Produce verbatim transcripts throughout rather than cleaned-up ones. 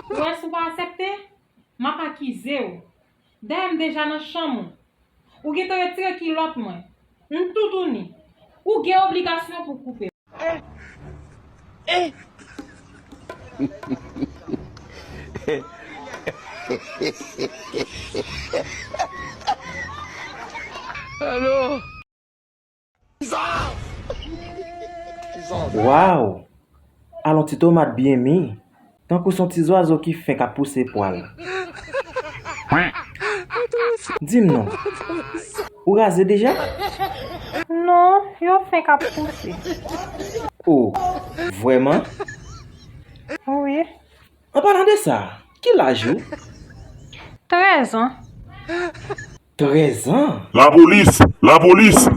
Ou wè, si w pa aksepte, m ap akize w. Dayè, m deja nan chanm ou. Ou gentan retire kilòt mwen. M toutouni. Ou gen obligasyon pou w koupe. Alo? Waw! Alon ti tomat byen mi, tankou s on ti zwazo ki fenk ap pouse pwa l. Di m non, ou raze deja? Non, yo fenk ap pouse. O, vrèman? Wi. An palan de sa, ki laj ou? Trèz an. Trèz an? Lapolis! Lapolis!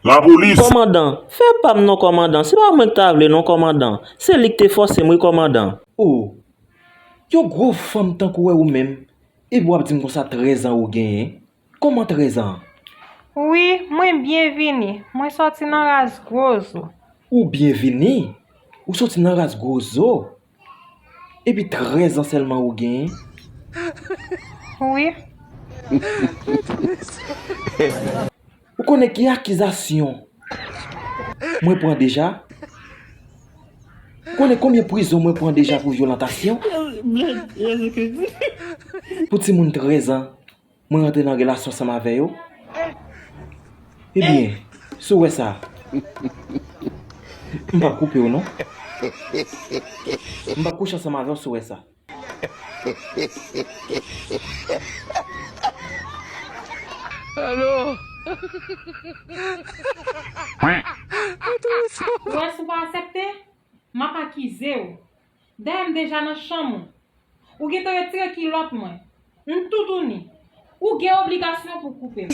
Lapolis! Kòmandan, fè pa m non kòmandan, se pa mwen k ta vle non kòmandan, se li k te fòse m wi kòmandan. O, yon gwo fanm tankou w ou menm, epi w ap di m konsa trèz an ou genyen? Kòman trèz an? Wi, mwen byen vini. Mwen sòti nan ras gwo zo. Ou byen vini? Ou sòti nan ras gwo zo? Epi trèz an sèlman ou genyen? Wi. Ou konnen ki akizasyon mwen pran deja? Ou konnen konbyen prizon mwen pran deja pou vyolantasyon? Pou timoun trèz an, mwen rantre nan relasyon ansanm avè yo? Ebyen, si w wè sa, m p ap koupe w non. M p ap kouche ansanm avè w si w wè sa. Alo? Ou wè, si w pa aksepte, m ap akize w. Dayè, m deja nan chanm ou. Ou gentan retire kilòt mwen. M toutouni. Ou gen obligasyon pou w koupe m.